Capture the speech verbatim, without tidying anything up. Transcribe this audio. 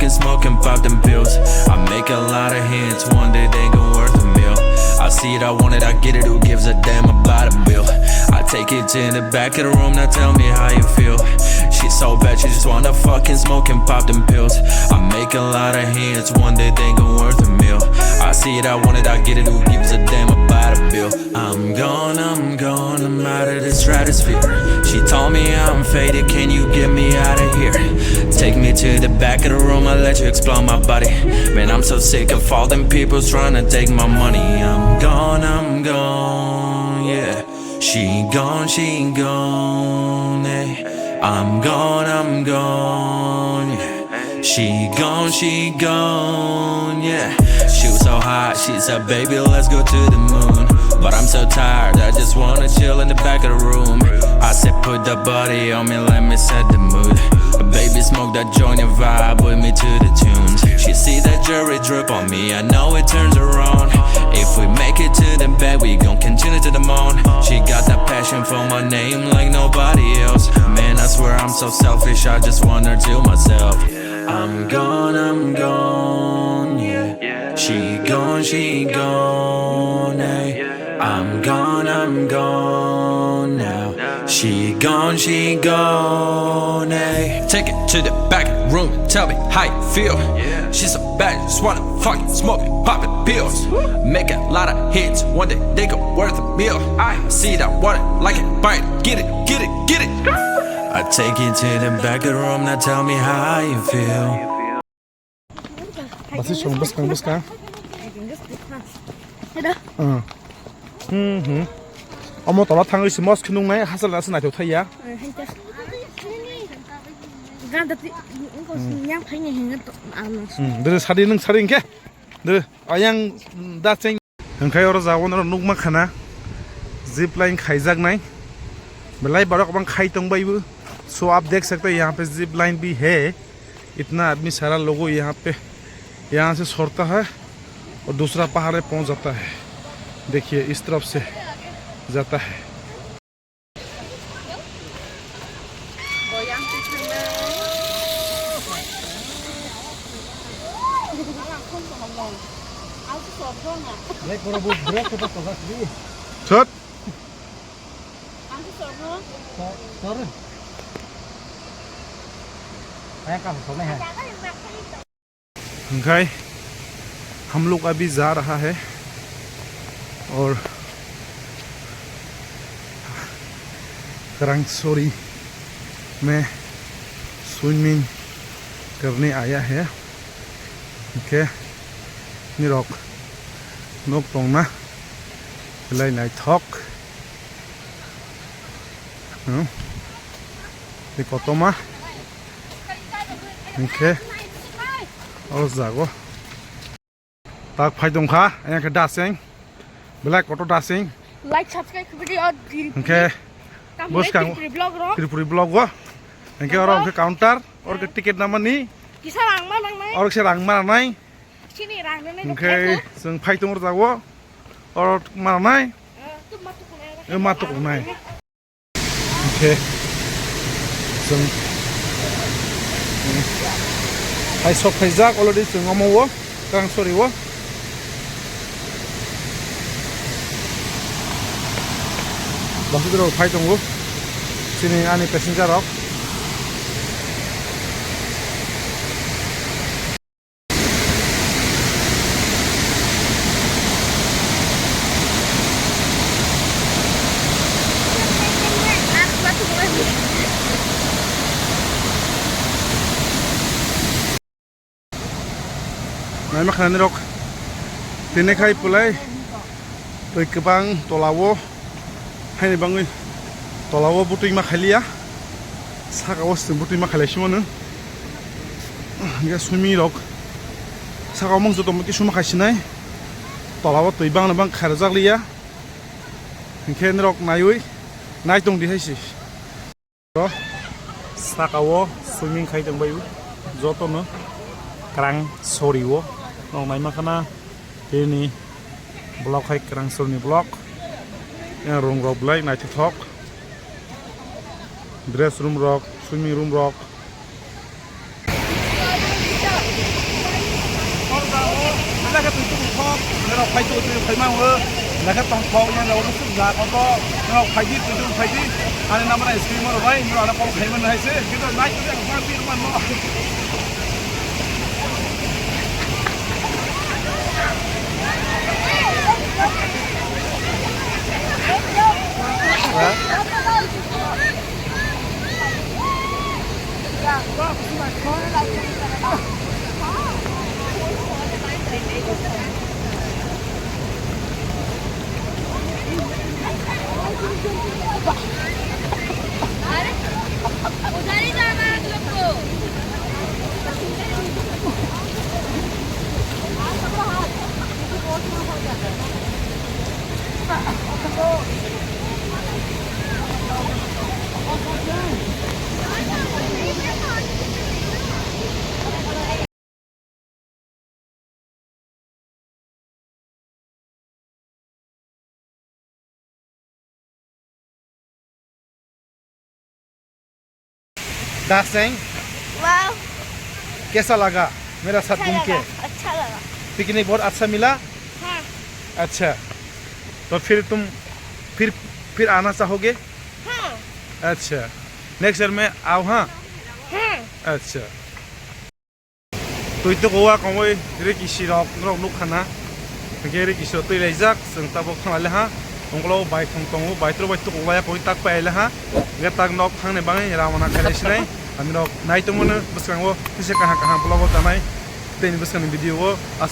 Can smoke and pop them pills. I make a lot of hits, one day they gon' worth a meal. I see it, I want it, I get it, who gives a damn about a bill? I take it to the back of the room, now tell me how you feel. She so bad, she just wanna fucking smoke and pop them pills. I make a lot of hits, one day they gon' worth a meal. I see it, I want it, I get it, who gives a damn about a bill? I'm gone, I'm gone, I'm out of the stratosphere. She told me I'm faded, can you get me out of here? Take me to the back of the room, I let you explore my body. Man, I'm so sick of all them people trying to take my money. I'm gone, I'm gone, yeah. She gone, she gone, eh. I'm gone, I'm gone, yeah. She gone, she gone, yeah. She was so hot, she said, "Baby, let's go to the moon." But I'm so tired, I just wanna chill in the back of the room. I said, "Put the body on me, let me set the mood." Baby, smoke that joint and vibe with me to the tunes. She see that jewelry drip on me, I know it turns her on. If we make it to the bed, we gon' continue to the moon. She got that passion for my name like nobody else. Man, I swear I'm so selfish, I just want her to myself. I'm gone, I'm gone, yeah. She gone, she gone, eh. I'm gone, I'm gone now. She gone, she gone, eh. Take it to the back of the room and tell me how you feel. She's so bad, just wanna fucking smoke it, pop it pills. Make a lot of hits, one day they gon' worth a meal. I see that water like it, buy it, get it, get it, get it. I take it to the back of the room, now tell me how you feel. Basi song bwskang bwskang. Ada. Ah. Hmm, hmm. Omo tola thangwi se mos khwnung nai, hasal nasa naithok thai ya. Ganda ti, yang phai ni hinga to, ano. Hmm, dere sadi nung sadi hingke. Dere, ayang da cheng. Hingke oro jago noro nukma khana. Zip line khaijaknai. Belai borok bang khai tong baibo. So aap dekh sakte ho, yahan pe zip line bhi hai. इतना आदमी सारा लोगों यहाँ पे, यहाँ से छोड़ता है और दूसरा पहाड़ में पहुँच जाता है। देखिए, इस तरफ से जाता है। Sat. Hingkai, हम लोग अभी जा रहा है और करांगसोरी में स्विमिंग करने आया है। Hingke, nirok nok tongna, belai naithok. Hmm. Ni kotorma. Hingke, oro jago. Tak phai tongkha, ayang khe daseng. Belai kotor daseng. Like, subscribe khe bidi o diri. Hingke, bwskang Tripuri vlog ro. Tripuri vlog o. Hingke oro hingke counter, oro khe ticket namani. Kisa rang ma nangnai. Oro khe rang ma nangnai. Sini rang nangnai. Hingke, chwng phai tong oro jago. Oro ma nangnai. Eh, tu ma tukunai. Eh, ma tukunai. Hingke chwng, hmm, hai sok khaijak already chwng omo o, Karangsori o. Bangkhe rok phai tongo, chini ani passenger rok. Naima khanani rok tini khai pulai twi kwbang tola o. Haini bangwi tola o bwtwi ma khailiya, saka o se bwtwi ma khailai simo nw. Hingke sumi rok saka o mung joto muti suma khai sinai, tola o twi bang no bang khairjak liya. Hingke norok naiwi nai tong di hai se. Saka o swimming khai tong bai o joto no Karangsori o. Norok naima khana tini vlog hai Karangsori ni vlog. Yang room rok belai naithothok. Dress room rok, swimming room rok. Khe twi tong thok, norok phai tong twi phai ma hwngo. Nakhe tong thok, norok suk ja koto, norok phai di, twi tong phai di. Ani number ang screen o rw bai, norok ano call khai mano hai se. Kintu nai twi ang phai twi rw mano. दासें, वाओ। कैसा लगा मेरा साथ अच्छा घूम के? लगा, अच्छा लगा। पिकनिक बहुत अच्छा मिला? हाँ। अच्छा, तो फिर तुम फिर फिर आना चाहोगे? हाँ। अच्छा, नेक्स्ट ईयर में आओ, हाँ? हाँ। अच्छा। Twi tuku o kongwi rikisi rok norok nukha na. Hwnkhe rikisi rok twi laijak, chwng tabuk thang lai ha. Ungkolo bai thong tongo, bai tro bai tuku o ya koi tak pai lai ha. Hwnkhe tak nok thangni bagwi ramana khailai sinai. Ami rok nai tongmano bwskango kisa kaham kaham vlog o tanai. Tei ni bwskangni video o aswk